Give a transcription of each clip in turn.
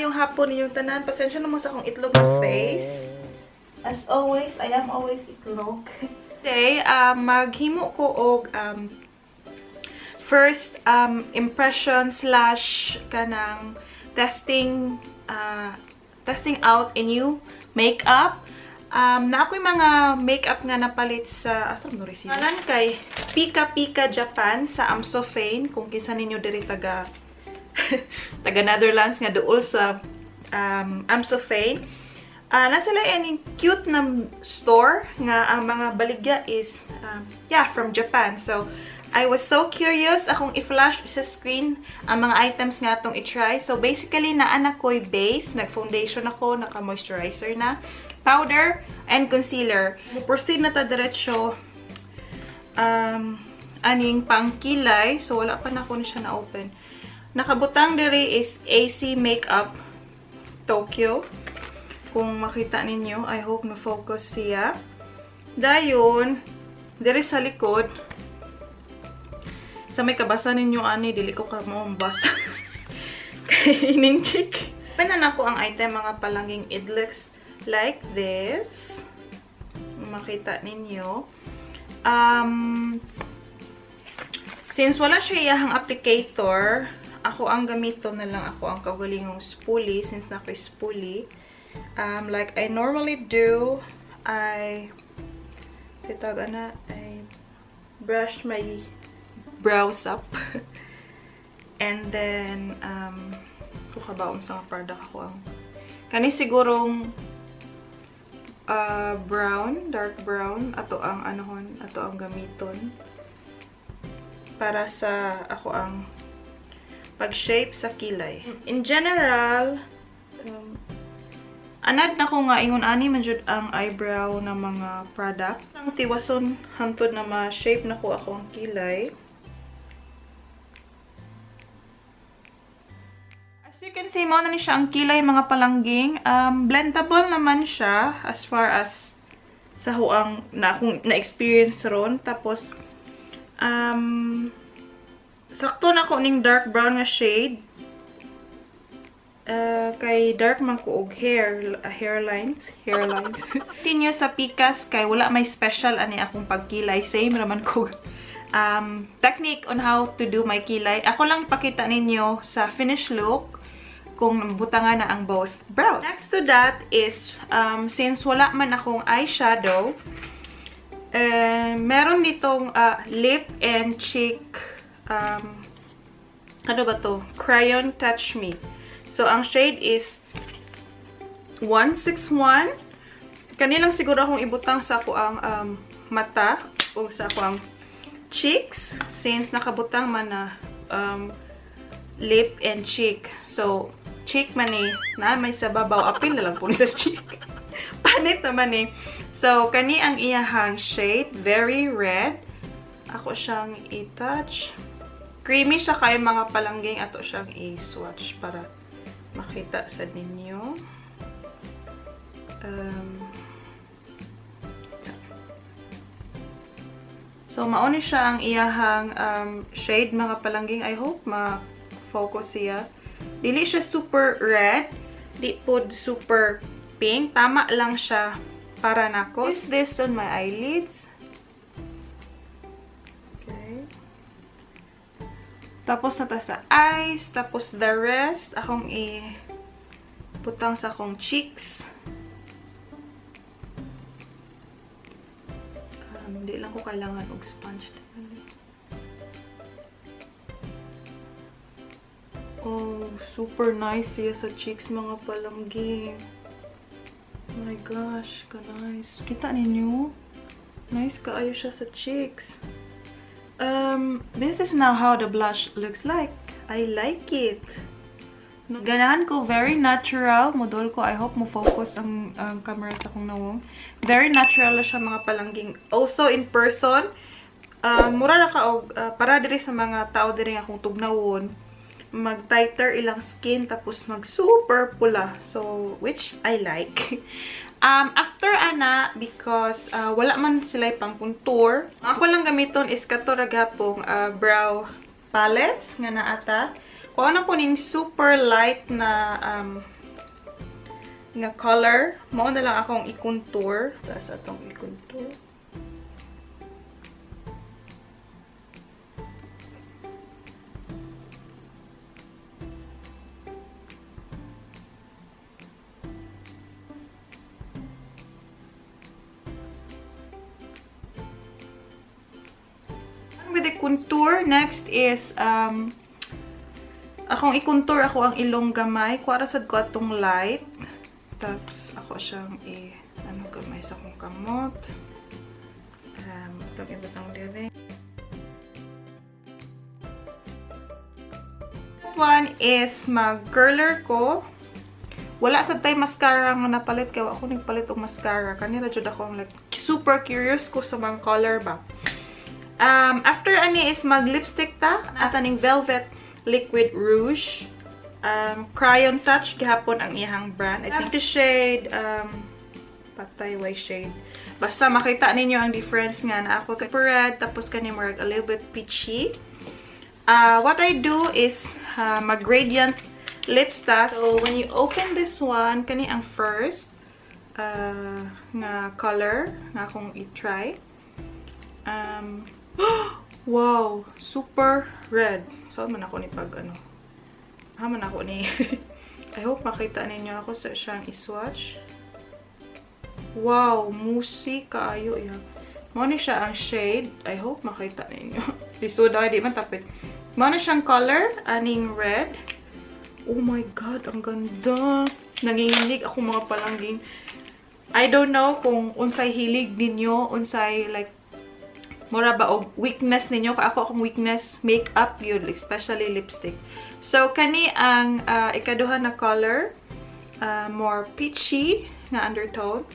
Maayong hapon ninyong tanan. Pasensya na mo sa akong itlog na face. As always, I am always itlog. Today, maghimo ko og first impression slash kanang testing testing out a new makeup. Na ako'y mga makeup nga napalit sa asa mo receive. Ngalan kay Pika Pika Japan sa Amstelveen, kung kinsa ninyo diri taga taga Netherlands nga duol sa Amstelveen. Nasa sila ini cute na store nga ang mga baligya is yeah, from Japan. So I was so curious akong i-flash sa screen ang mga items nga atong i-try. So basically naa na ko'y base, nag-foundation ako, naka-moisturizer na, powder and concealer. Proceed na ta diretso aning pangkilay. So wala pa na ko siya na-open. Nakabutang diri is AC Makeup Tokyo. Kung makita ninyo, I hope na focus siya. Dayon, diri sa likod, sa may kabasa ninyo ani, dili ko ka mo basa. Kay ining chick. Open na nako ang item, mga palangging. It looks like this. Makita ninyo. Since wala siya iyahang applicator, ako ang gamito na lang ako ang kaugalingong spoolie, since na ako'y spoolie. Like I normally do, I brush my brows up. And then, kukabaon sa product ako ang kani sigurong brown, dark brown, ato ang anohon, ato ang gamiton para sa ako ang pag-shape sa kilay. In general, anad na ko nga ingon ani man jud ang eyebrow na mga product. Ang tiwason hantod na ma-shape na ko ako ang kilay. As you can see, mao na ni siya ang kilay, mga palangging. Blendable naman siya as far as sa huang na akong na-experience ron. Tapos sakto na ko ning dark brown nga shade. Kay dark man ko og hair, hairlines. Continue sa pikas kay wala may special ani akong pagkilay. Same raman ko technique on how to do my kilay. Ako lang ipakita ninyo sa finished look kung butangan na ang both brows. Next to that is, since wala man akong eyeshadow, meron ditong lip and cheek, ano ba to? Crayon Touch Me. So, ang shade is 161. Kanilang siguro akong ibutang sa ako ang mata o sa ako ang cheeks, since nakabutang man na lip and cheek. So, cheek man eh, na may sa babaw, apil na lang po ni sa cheek. Panit naman eh. So, kani ang iyahang shade, very red. Ako siyang i-touch. Creamy siya kay mga palangging. Ato siyang i-swatch para makita sa ninyo. So, mauni siya ang iyahang shade, mga palangging. I hope ma-focus siya. Dili siya super red. Di pod super pink. Tama lang siya para nako. Use this on my eyelids. Okay. Tapos na ta sa eyes. Tapos the rest, akong i-putang sa akong cheeks. Hindi lang ko kailangan og sponge. Oh, super nice siya sa cheeks, mga palangging. Oh my gosh, ka-nice. Kita ninyo? Nice kaayo siya sa cheeks. This is now how the blush looks like. I like it. Ganahan ko, very natural. Modol ko, I hope mo focus ang camera sa akong nawong. Very natural na siya, mga palangging. Also in person, mura na ka og para diri sa mga tao diri nga akong tugnawon, mag-tighter ilang skin tapos mag super pula. So, which I like. After ana, because wala man sila pang contour, ang ako lang gamiton is kato ra gapong brow palette nga naata. Kuha na ko ning super light na nga color. Mao na lang akong i-contour. Tapos atong i-contour. With the contour, next is akong i-contour ako ang ilong gamay. Kuha sad ko atong light. Tapos ako siyang i-ano gamay sa akong kamot. Itong ibutang dire. That one is mag-curler ko. Wala sad tay mascara nga napalit kay wa ako nagpalit og mascara. Kanira jud ako ang like super curious ko sa mga color ba. After ani is mag-lipstick ta. Ataning Velvet Liquid Rouge. Crayon Touch gihapon ang iyang brand. I think the shade, patay way shade. Basta makita ninyo ang difference nga na ako super red, tapos kani murag a little bit peachy. What I do is mag-gradient lips ta. So when you open this one, kani ang first nga color nga akong i-try. Wow, super red. So man ako ni pag ano. Ha man ako ni. I hope makita ninyo ako sa siyang i-swatch. Wow, musi kaayo ya. Mao ni siya ang shade. I hope makita ninyo. Lisod ay di man tapit. Mao ni siyang color aning red. Oh my God, ang ganda. Nanginginig ako mga palangging. I don't know kung unsay hilig ninyo, unsay like mura ba og weakness ninyo. Kaya ako akong weakness makeup yun, especially lipstick. So kani ang ikaduha na color, more peachy nga undertone.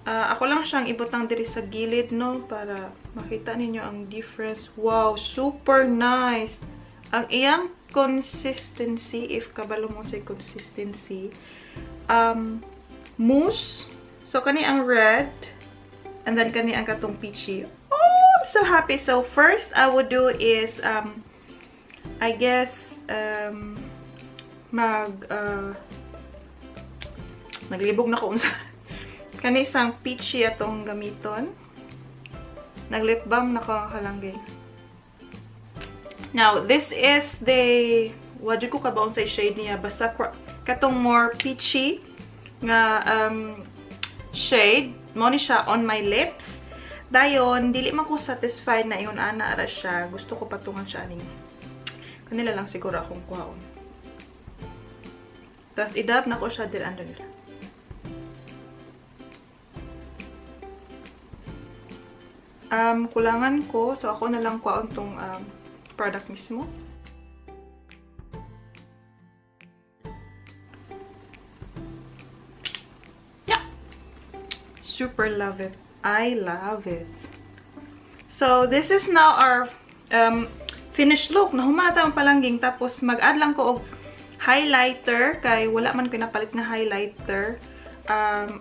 Ako lang siyang ibutang diri sa gilid no para makita ninyo ang difference. Wow, super nice. Ang iyang consistency, if kabalo mo sa consistency, mousse. So kani ang red and then kani ang katong peachy. I'm so happy. So first I would do is I guess naglibog na ko unsa. Kani isang peachy atong gamiton. Nag lip balm na ko ang kalanggay. Now this is the wadi ko kabaon sa shade niya, basta katong more peachy nga shade mo ni siya on my lips. Dayon, dili man ko satisfied na iyon ana ara siya. Gusto ko patungan siya aning. Kanila lang siguro akong kuhaon. Tapos idab na ko siya dir under nila. Kulangan ko, so ako na lang kuhaon tong product mismo. Yeah. Super love it. I love it. So, this is now our finished look. Nahumata ang palangging. Tapos, mag-add lang ko og highlighter. Kay wala man ko napalit na highlighter.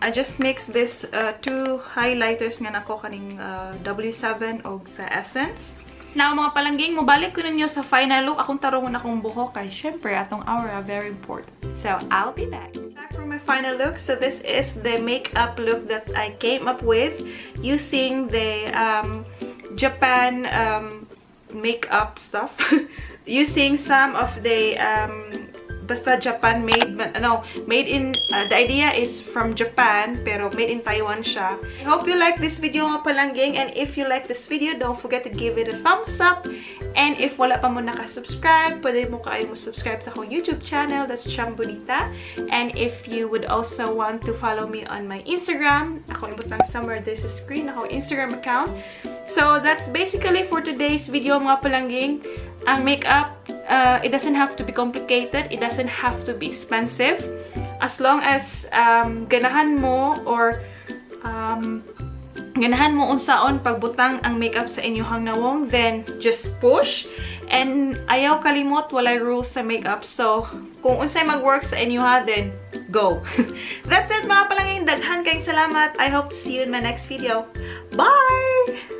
I just mix this two highlighters nga nako kaning W7 og sa Essence. Now, mga palangging, mobalik ko ninyo sa final look. Akong tarungon akong buhok kay syempre atong aura, very important. So, I'll be back. Back for my final look. So, this is the makeup look that I came up with using the Japan makeup stuff. Using some of the basta Japan made, no, made in, the idea is from Japan, pero made in Taiwan siya. I hope you like this video mga palangging, and if you like this video, don't forget to give it a thumbs up. And if wala pa mo nakasubscribe, pwede mo kayo mo subscribe sa akong YouTube channel, that's Chambonita. And if you would also want to follow me on my Instagram, ako ibutang somewhere this screen, akong Instagram account. So that's basically for today's video mga palangging. Ang makeup, it doesn't have to be complicated. It doesn't have to be expensive. As long as ganahan mo or ganahan mo unsaon pagbutang ang makeup sa inyong nawong, then just push. And ayaw kalimot, walay rules sa makeup. So, kung unsay mag-work sa inyo ha, then go. That's it mga palanging. Daghan kayong salamat. I hope to see you in my next video. Bye!